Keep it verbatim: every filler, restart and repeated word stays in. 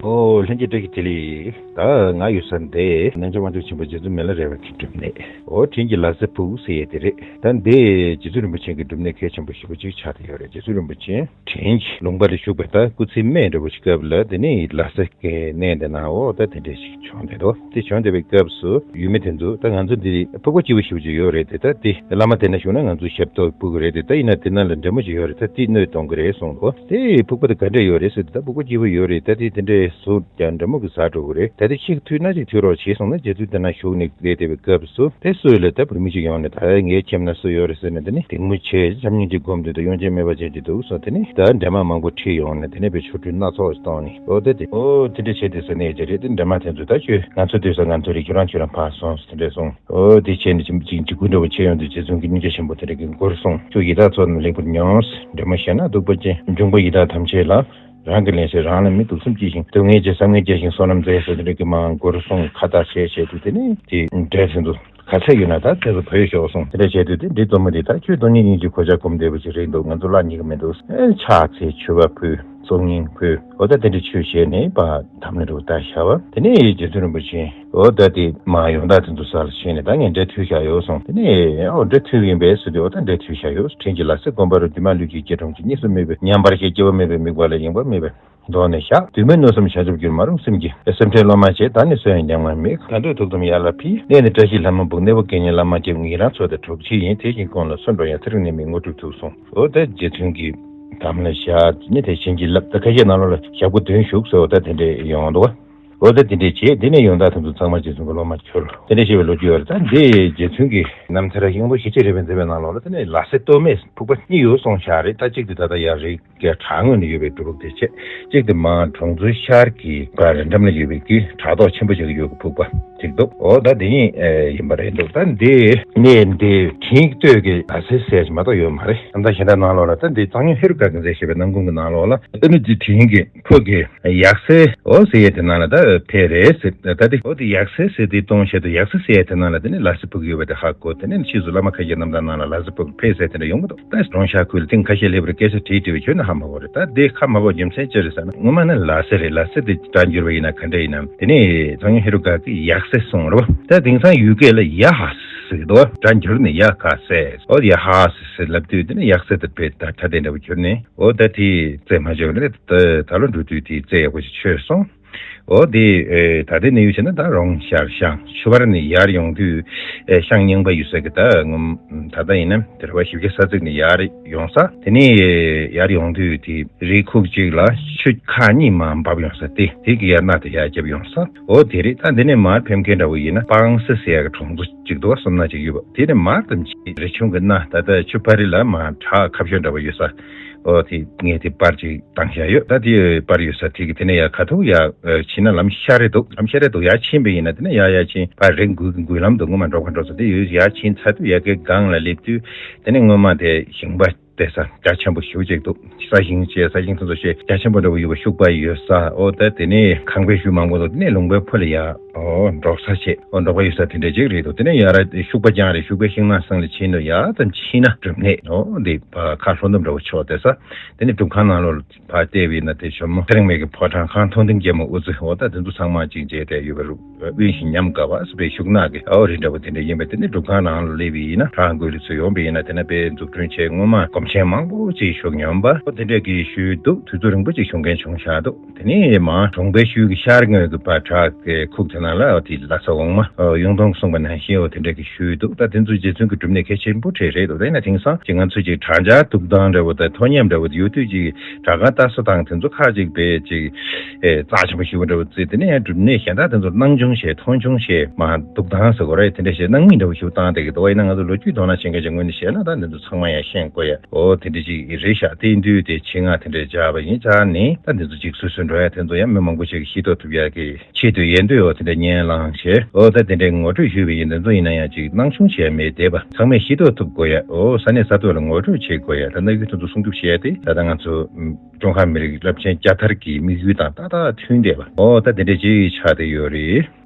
ཨོ། ལྷན་རྒྱས་བཀྲ་ཤིས་བདེ་ལེགས། ད་ང་ཡོད་ས་འདི་རྣམ་རྒྱལ་དབང་ཕྱུག་ཆེན་པོ་རྗེ་བཙུན་མི་ལ་རས་པ་གི་སྒྲུབ་གནས། ཨོ། དྲིན་གྱི་ལ་ས་ཕུག་ཟེར་ཡས་དེ་རེད། ད་འདི་རྗེ་བཙུན་རིན་པོ་ཆེ་གི་སྒྲུབ་གནས་གལ་ཆེན་པོ་ཞེ་པོ་ཅིག་ཆགས་བསྡད་ཡོད་རེད། རྗེ་བཙུན་རིན་པོ་ཆེ་དྲིན་གྱི་ལུང་པ་ལ་བཞུགས་པའི་ད་སྐུ་ཚེའི་སྨད་འདྲ་པོ་ཞིག་སྐབས་ལ། དེ་ནས་ལ་ས་གི་གནས་འདི་ན། ཨོ། ད་དེ་འདྲ་ཞིག་བྱུང་བསྡད་འདུག་དེ་བྱུང་བསྡད་པའི་སྐབས་སུ་ཡུལ་མི་དེ་ཚོ། ད་ང་ཚོ་འདི་ཕུག་པ་སྐྱིད་པོ་ཞེ་པོ་ཅིག་ཡོད་རེད་དེ། ད་དེ་བླ་མ་དེ་ན་བཞུགས་ན་ང་ཚོ་ཞབས་ཏོག་ཕུལ་གི་རེད་དེ། ད་ཡིན་ན་དེ་ན་ལ་འདྲེ་མོ་ཅིག་ཡོད་རེད། ད་དེས་གནོད་གཏོང་གི་རེད་གསུངས་འདུག་དེ་ཕུག་པ་དེ་ག་འདྲ་ཡོད་རེད་ཟེར་དུས། ད་ཕུག་པ་སྐྱིད་པོ་ཡོད་རེད། ད་དེ་དེ་འདྲ་བཟོས་ཀྱང་འདྲེ་མོ་གིས་ཟ་འགྲོ་གི་རེད། ད་དེ་ཕྱིར་འཐུས་ན་ཅིག་འཐུས་རོགས་བྱེད་གསུངས་ནས། རྗེ་བཙུན་དེ་ན་བཞུགས་ནས་བསྡད་བསྡད་པའི་སྐབས་སུ། དེ་སུ་ལ་ད་བུད་མེད་ཅིག་ཡོང་ནས། ད་ངའི་ཁྱིམ་ན་སུ་ཡོད་རེད་ཟེར་ནས། དེ་ནས་སྡིགས་མོ་ཆེ་བྱམས་སྙིང་རྗེ་སྒོམ་བསྡད་དུས་གཡོ་ཅན་སྨེ་བ་ཅན་ཅིག་འདུག་གསུངས། དེ་ནས་ད་འདྲེ་མ་མང་པོ་ཁྲིད་ཡོང་ནས། དེ་ནས་དཔེ་ཆོ་འཕྲུལ་སྣ་ཚོགས་ཤིག་བཏང་ནས། ཨོ་དེ་དེ་ཨོ་དེ་འདྲ་བྱས་དེ་ཟེར་ནས་ཅི་རེད། དེ་འདྲ་མ་དེ་ཚོ་ད་ཁྱོད་ང་ཚོ་སྡོད་ས་ང་ཚོ་རེད། ཁྱོད་རང་ཁྱོད་རང་ཕར་སོང་ཟེར། དེ་འདྲ་གསུངས། ཨོ་དེ་བྱས་ནས་ཅིག་ཅིག་འཇིགས་སྐུལ་འདྲ་པོ་བྱས་ཡོང་དུས། རྗེ་བཙུན་གྱི་སྙིང་རྗེ་ཆེན་པོ་དེ་འདྲ་གི་མགུར་གསུངས། ཁྱོད་ཡི་དྭགས་ཚོགས་རྣམས་ལེགས་པར་མྱོང་ཟེར། འདྲེ་མོ་ཞེ་ན་གདུག་པ་ཅན། འབྱུང་པོ་ཡི་དྭགས་ཐམས་ཅད་ལ། རང་གིས་ལན་བྱེད་རང་ལ་མི། དུག་གསུམ་གྱིས་ཞིང་སྡུག་བསྔལ་ཆེ། བསམ་ངན་བརྒྱ་བྱིན་བསོད་ནམས་མཛད་ཟེར། དེ་འདྲ་གི་མ་མགུར་གསུངས། ཁ་བཏགས་བྱས་བྱས་དུས། དེ་ནས་དེ་འདྲ་དེ་ཚོ། ག་ཚད་ཡོད་ན་ད་དེ་ཚོ་བོས་ཤོག་གསུངས། དེ་འདྲ་བྱས་དུས་དེ་འདྲའི་གཙོ་མོ་དེ། ད་ཁྱོད་སྟོང་ཉིད་སྙིང་རྗེའི་གོ་ཆ་སྒོམ་བསྡད་པ་ཅིག་རེད་འདུག་ང་ཚོ་ལ་ཉེ་གི་མི་འདུག་ཨེ་ཕྱག་འཚལ་མཆོད་པ་ཕུལ། གསུང་སྙིང་ཕུལ། འོ་ད་དེ་འདྲ་ཆོས་བྱས་ནས་ཕར་དམ་ལ་འགྲོ་ད་བཞག་པ། དེ་ནས་རྗེ་བཙུན་རིན་པོ་ཆེ། འོ་ད་དེ་མ་ཡོང་ད་དེ་ཚོ་ས་ལ་ཕྱིན་ནས། ད་ངས་འདྲེ་འཐུས་བཞག་ཡོད་གསུངས། དེ་ནས་ཨོ་འདྲེ་འཐུས་ཡིན་པས་ཟེར་དུས། འོ་ད་འདྲེ་འཐུས་བཞག་ཡོད། དྲིན་གྱི་ལ་ས་སྒོམ་པ་རུ། འདུས་མ་ལུས་ཀྱི་སྐྱེ་གྲོང་ཆེ། གཉིས་སུ་མེད་པའི་ཉམས་པར་ཤེས། སྐྱེ་བ་མེད་པའི་དམིགས་པ་ལ། ཡེངས་པ་མེད་པའི་གདོད་ནས་བཞག་དུས་མེད་མནོ་བསམ་བྱང་ཆུབ་འགྱུར། མ་རུངས་སེམས་ཀྱི་སེམས་ཁྲལ་བློ་མ་བྱེད། ད་ནི་གསོན་ཡང་ཉམས་ངར་མེད། གང་འདོད་ཐུགས་དམ་ཡར་ལ་ཕུལ། གནས་ནི་བཀྲ་ཤིས་ལྷ་མོ་འབུག། གནས་པོ་དགེ་བསྙེན་བླ་མ་སྐྱེ། ངེད་རང་ཚོ་དེ་གྲོགས་མཆེད་ཡིན། དེ་བཞིན་ཁོང་ལ་སུ་འགྲོ་ཡང་། ཚེ་རིང་ནད་མེད་དངོས་གྲུབ་ཐོབ་གསུངས། འོ་ད་རྗེ་བཙུན་གྱིས་དམ་ལ་བཞག་ནས་དེ་བྱིན་གྱིས་བརླབས། ད་ཁ་ཤས་ནང་ལོགས་ལ་ཞབས་སྐུ་བདུན་བཞུགས་ཟེར། འོ་ད་དེ་འདྲས་ཡོང་འདུག་འོ་ད་དེ་འདྲས་བྱས། དེ་ནས་ཡོང་ད་དེ་ཚོ་ཚང་མ་རྗེ་བཙུན་གྱི་སློབ་མ་གྱུར། དེ་འདྲས་བྱས་པའི་ལོ་རྒྱུས་ཡོད་རེད། ད་འདི་རྗེ་བཙུན་གྱི་རྣམ་ཐར་རྙིང་ཐུང་ཞེ་གཅིག་རེ་བའི་མཛད་པའི་ནང་ལོགས་ལ། དེ་ནས་ལ་སེ་སྟོད་སྨད་ཕུག་པ་གཉིས་ཡོད་གསུངས་བཞག་རེད། ད་གཅིག་དེ་ད་ལྟ་ཡར་རི་གི་བྲག་ངོས་ནས་ཡོད་པའི་སྒྲུབ་ཕུག་དེ་བྱས། གཅིག་དེ་མར་གྲོང་ཚོའི་ཤར་གྱི་བར་འགྲམ་ལ་ཡོད་པའི་གི་བྲག་ཐོག་ཆེན་པོ་ཞིག་ཡོད་ཀྱི་ཕུག་པ་ཅིག་འདུག་འོ་ད་དེ་གཉིས་ཡིན་པ་རེད་འདུག་ད་འདི་གནས་འདི་དེང་སྟོད་ཀྱི་ལ་སེ་ཟེར་གྱི་མ་གཏོགས་ཡོད་མ་རེད། ད་ལྟ་གཞན་དག་ནང་ལོགས་ལ། ད་འདི་གཙང་སྨྱོན་ཧེ་རུ་ཀ་གིས་མཛད་བཞག་པའི་ནམ་གུང་གི་ནང་ལོགས་ལ། ཨ་ནི་འདི་དེང་གི་ཕུག་གི་ཡག་སེ་འོ་ཟེར་ཡས་དེ་ནང་ལ་ད་ཕེབས་རེད་ཟེར། ད་དེ་འོ་དེ་ཡག་སེ་ཟེར་དེ་གཏོང་བྱས་དུས། ཡག་སེ་ཟེར་ཡས་དེ་ནང་ལ་དེ་ནས་ལ་སེ་ཕུག་ཡོད་པ་དེ་ཧ་གོ། དེ་ནས་ཕྱིས་སུ་བླ་མ་ཁ་ཤས་རྣམ་ཐར་ནང་ལ་ལ་སེ་ཕུག་ཕེབས་ཟེར་དེ་འདྲ་ཡོང་གི་འདུག་ད་གྲོང་ཤར་ཁུལ་ལ་ཐེངས་ཁ་ཤས་སླེབས་པར་སྐད་ཆ་དྲིས་དྲིས་པས་ཁྱོན་ནས་ཧ་མ་གོ་རེད། ད་དེ་ཧ་མ་གོ་རྒྱུ་མཚན་ཅི་རེད་ཟེར་ན། ངོ་མ་ནི་ལ་སེ་རེད། ལ་སེ་དེ་སྒྲ་འགྱུར་བ་ཡིན་ན་ག་འདྲ་ཡིན་ནམ། དེ་ནས་གཙང་སྨྱོན་ཧེ་རུ་ཀ་གིས་ཡག་སེ་གསུངས་རེད་པ། ད་དེང་སང་ཡུལ་སྐད་ལ་ཡ་ཧ་ཟེར་གྱི་འདུག་སྒྲ་འགྱུར་ནས་ཡ་ག་སེ། འོ་ཡ་ཧ་ཟེར་ལབ་དུས་དེ་ནས་ཡག་སེ་དེ་དཔེ་ད་ཁྲ་དེ་འདྲ་པོ་གྱུར་ནས། འོ་ད་དེ་རྩེད་མ་བྱས་པ་རེད། ད་ད་ལོ་འགྲོ་དུས་དེ་རྩེ་ཡག་པོ་ཞིག་ཆོད་སོང་། འོ་དེ་ཨེ་ད་ལྟའི་གནས་ཡུལ་བྱས་ན་ད་རོང་ཤར་ཤང་། ཆུ་བར་ནས་ཡར་ཡོང་དུས་ཨེ་ཤང་རྙིང་པ་ཡོད་ས་གི། ད་ངོ་ད་ལྟ་ཡིན་ན་དེ་རེད་པ། ཞིབ་རྒྱས་ས་ཚིགས་ནས་ཡར་ཡོང་ས། དེ་ནས་ཡར་ཡོང་དུས་དེ་རི་ཁུག་ཅིག་ལ་ཆུ་ཁག་གཉིས་མར་འབབ་ཡོང་ས། དེ་དེ་གི་ཡར་སྣ་དེ་ཡར་རྒྱབ་ཡོང་ས། འོ་དེ་རེད། ད་འདི་ནས་མར་ཕེབས་མཁན་འདྲ་པོ་ཡིན་ན་སྤང་སེ་ཟེར་ཡག་གི་གྲོང་ཚོ་ཅིག་འདུག་པ། སོམ་ན་ཅིག་ཡོད་པ། དེ་ནས་མར་ཙམ་ཅིག་རི་ཆུང་གི་སྣ། ད་ལྟ་ཆུ་ཕ་རི་ལ་མར་བྲག་ཁ་ཤོར་འདྲ་པོ་ཡོད་ས། འོ་དེ་ངས་དེ་པར་ཅིག་བཏང་བཞག་ཡོད། ད་དེ་པར་ཡོད་ས་དེ་གི་དེ་ནས་ཡར་ཁ་ཐུག་ཡར་ཕྱིན་ན་ལམ་ཤར་རེ་འདུག་ལམ་ཤར་རེ་འདུག་ཡར་ཕྱིན་པ་ཡིན་ན་དེ་ནས་ཡར་ཡར་ཕྱིན་ཕར་རི་འགུལ་འགུལ་ལམ་འདུག་ངོ་མ་འབྲོག་པ་འགྲོ་ས་དེ་ཡོད། ཡར་ཕྱིན་ཚར་དུས་ཡ་གའི་སྒང་ལ་སླེབས་དུས་དེ་ནས་སྔོན་མ་དེ་ཞིང་པ་བསྡད་ས་རྒྱ་ཆེན་པོ་ཞེ་པོ་ཅིག་འདུག་ས་ཞིང་བྱས། ས་ཞིང་དེ་ཚོ་བྱས་རྒྱ་ཆེན་པོ་འདྲ་པོ་ཡོད་པ། ཤུག་པ་ཡོད་ས། འོ་ད་དེ་ནས་ཁང་པའི་ཤུལ་མང་པོ་འདུག་དེ་ནས་ལུང་པའི་ཕུ་ལ་ཡར་འོ་འབྲོག་ས་བྱས། འོ་འབྲོག་པ་ཡོད་ས་དེ་འདྲ་ཅིག་རེད་འདུག་དེ་ནས་ཡར་ཤུག་པ་རྐྱང་རེད། ཤུག་པའི་ཤིང་ནགས་གསེང་ལ་ཕྱིན་དུས་ཡར་ཙམ་ཕྱིན་ན་སྒྲུབ་གནས། འོ་འདི་ཕར་ཁ་ལྷོ་ནུབ་འདྲ་པོ་ཕྱོགས་བསྡད་ས། དེ་ནས་སྒྲུབ་ཁང་ནང་ལོགས་ཕར་བལྟས་པ་ཡིན་ན་དེ་ཇོ་མོ་ཚེ་རིང་མ་གི་ཕོ་བྲང་ཁང་། མཐོང་ལྡིང་རྒྱལ་མོ་དབུ་རྩེ། འོ་ད་དེ་ཚོ་ཚང་མ་གཅིག་མཇལ་བསྡད་ཡོད་པ་རུ། དབེན་ཞིང་ཉམས་དགའ་བ་ཟེར་བའི་ཤུག་ནགས་ཀྱི་ཨའོ་རི་འདྲ་པོ་དེ་འདྲ་ཡིན་པས། དེ་ནས་སྒྲུབ་ཁང་ནང་ལ་སླེབས་པ་ཡིན་ན། བྲག་འགོ་ལ་ཚུར་ཡོང་པ་ཡིན་ན་དེ་ན་དཔེ་འཛུགས་སྐྲུན་བྱས། སྔོན་མ་སྒོམ་ཆེན་མང་པོ་ཅིག་བཞུགས་མྱོང་པ། འོ་དེ་འདྲ་གི་ཤུལ་འདུག་དུས་ཚོད་རིང་པོ་ཅིག་བཞུགས་མཁན་བྱུང་ཤག་འདུག་དེ་ནས་མར་གྲོང་པའི་ཤུལ་གྱི་ཤར་ངོས་ཀྱི་བར་བྲག་གི་ཁུག་དེ་ནང་ལ་འོ་དེ་ལྷ་ས་འོག་མ་ཨོ་གཡུང་སྟོན་གསུངས་པ་ནང་བཞིན་འོ་དེ་འདྲ་གི་ཤུལ་འདུག་ད་དེ་ཚོ་རྗེ་བཙུན་གྱི་སྒྲུབ་གནས་གལ་ཆེན་པོ་གྲས་རེད་འདུག་དེ་ན་དེང་སང་ཅིག་ང་ཚོ་ཅིག་དྲ་རྒྱ་ཐུག་སྟངས་འདྲ་པོ་དང་མཐོ་ཉམས་འདྲ་པོ་ཡོད་དུས་ཅིག་དྲ་སྒང་ལྟ་ས་དང་དེ་ཚོ་ཁག་ཅིག་དཔེ་ཅིག་ཨེ་རྩ་ཆེན་པོ་ཞེ་པོ་འདྲ་པོ་བརྩིས། དེ་ནས་ཡང་སྒྲུབ་གནས་གཞན་དག་དེ་ཚོར་སྣང་ཆུང་བྱས། མཐོང་ཆུང་བྱས། མར་འདུག་སྟངས་ཟེར་དགོས་རེད། དེ་འདྲ་བྱས་སྣང་མེད་འདྲ་པོ་ཞིག་བཏང་བསྡད་ཀྱི་འདུག་ཡིན་ན་ང་ཚོ་ལོ་རྒྱུས་དོ་སྣང་བྱེད་མཁན་གྱི་ངོས་ནས་བཤད་ན་ད་འདི་ཚོ་ཚང་མ་ཡང་ཤེས་དགོས་ཡ། འོ་དེ་འདྲ་ཅིག་རེད་ཤག་དེ་ཡིན་དུས་དེ་ཆེད་མངགས་དེ་འདྲ་བྱས་པ་ཡིན་ཙང་ནི། ད་འདི་ཚོ་ཅིག་སོ་སོའི་འགྲོ་ཡ་དེ་ཚོ་ཡང་མི་མང་པོ་ཞིག་གིས་ཤེས་རྟོགས་ཐུབ་ཡ་གི་ཆེད་དུ་ཡིན་དུས། འོ་དེ་འདྲ་བརྙན་བླངས་བྱས། འོ་ད་དེ་འདྲའི་ངོ་སྤྲོད་ཞུས་པ་ཡིན། དེ་ཚོ་ཡིན་ན་ཡང་ཅིག་སྣང་ཆུང་བྱས་མེད་བསྡད་པ། ཚང་མས་ཤེས་རྟོགས་ཐུབ་དགོས་ཡ། འོ་ས་གནས་ས་ཐོག་ལ་ངོ་སྤྲོད་བྱེད་དགོས་ཡ། ད་ནམ་རྒྱུན་དེ་ཚོ་སྲུང་སྐྱོབ་བྱས་ཏེ། ད་ལྟ་ང་ཚོ་ཀྲུང་ཧྭ་མི་རིགས་རླབས་ཆེན་བསྐྱར་དར་གྱི་དམིགས་ཡུལ་དང་ཏག་ཏག་མཐུན་བསྡད་པ། འོ་ད་དེ་འདྲ་ཅིག་ཆགས་བསྡད་ཡོད་རེད།